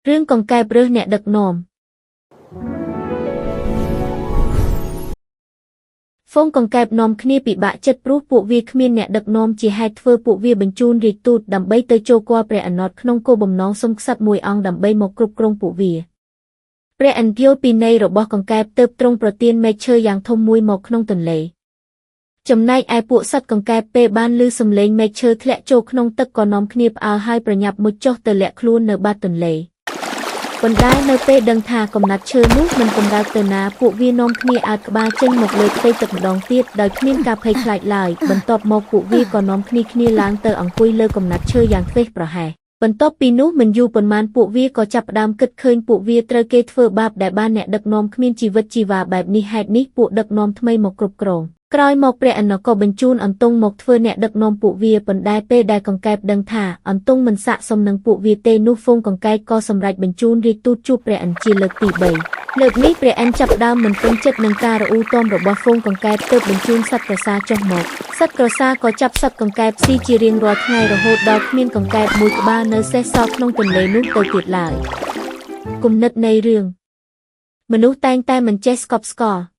រឿងកង្កែបរើសអ្នកដឹកនាំហ្វូងកង្កែបនាំគ្នាពិបាកចិត្តព្រោះពួកវាគ្មានអ្នកដឹកនាំជាហេតុធ្វើពួកវាបញ្ជូនរាជទូតដើម្បីទៅចូលគាល់ព្រះឥន្ទក្នុងគោលបំណងសុំក្សត្រមួយអង្គដើម្បីមកគ្រប់គ្រងពួកវាព្រះឥន្ទយល់ពីន័យរបស់កង្កែបទើបទ្រង់ប្រទានមែកឈើយ៉ាងធំមួយមកក្នុងទន្លេចំណែកឯពួកសត្វកង្កែបពេលបានឮសំឡេងមែកឈើធ្លាក់ចូលក្នុងទឹកក៏នាំគ្នាផ្អើលហើយប្រញាប់មុជចុះទៅលាក់ខ្លួននៅបាតទន្លេប៉ុន្តែនៅពេលដឹងថាកំណាត់ឈើនោះមិនកម្រើកទៅណាពួកវានាំគ្នាអើតក្បាលចេញមកលើផ្ទៃទឹកម្ដងទៀតដោយគ្មានការភ័យខ្លាចឡើយបន្ទាប់មកពួកវាក៏នាំគ្នាគ្នាឡើងទៅអង្គុយលើកំណាត់ឈើយ៉ាងធ្វេសប្រហែសបន្ទាប់ពីនោះមិនយូរប៉ុន្មានពួកវាក៏ចាប់ផ្ដើមគិតឃើញពួកវាត្រូវគេធ្វើបាបដែលបានអ្នកដឹកនាំគ្មានជីវិតជីវ៉ាបែបនេះហេតុនេះពួកដឹកនាំថ្មីមកគ្រប់គ្រងក្រោយមកព្រះឥន្ទក៏បញ្ជូនអន្ទង់មកធ្វើអ្នកដឹកនាំពួកវាប៉ុន្តែពេលដែលកង្កែបដឹងថាអន្ទង់មិនស័ក្តិសមនឹងពួកវាទេនោះហ្វូងកង្កែបក៏សម្រេចបញ្ជូនរាជទូតជួបព្រះឥន្ទជាលើកទី3លើកនេះព្រះឥន្ទចាប់ដើមមិនពេញចិត្តនឹងការរអ៊ូទាំរបស់ហ្វូងកង្កែបទើបបញ្ជូនសត្វក្រសាចុះមកសត្វក្រសាក៏ចាប់សត្វកង្កែបស៊ីជារៀងរាល់ថ្ងៃរហូតដល់គ្មានកង្កែបមួយក្បាលនៅសេសសល់ក្នុងទន្លេនោះទៅទៀតឡើយគំនិតនៃរឿងមនុស្សតែងតែមិនចេះស្កប់ស្កល់។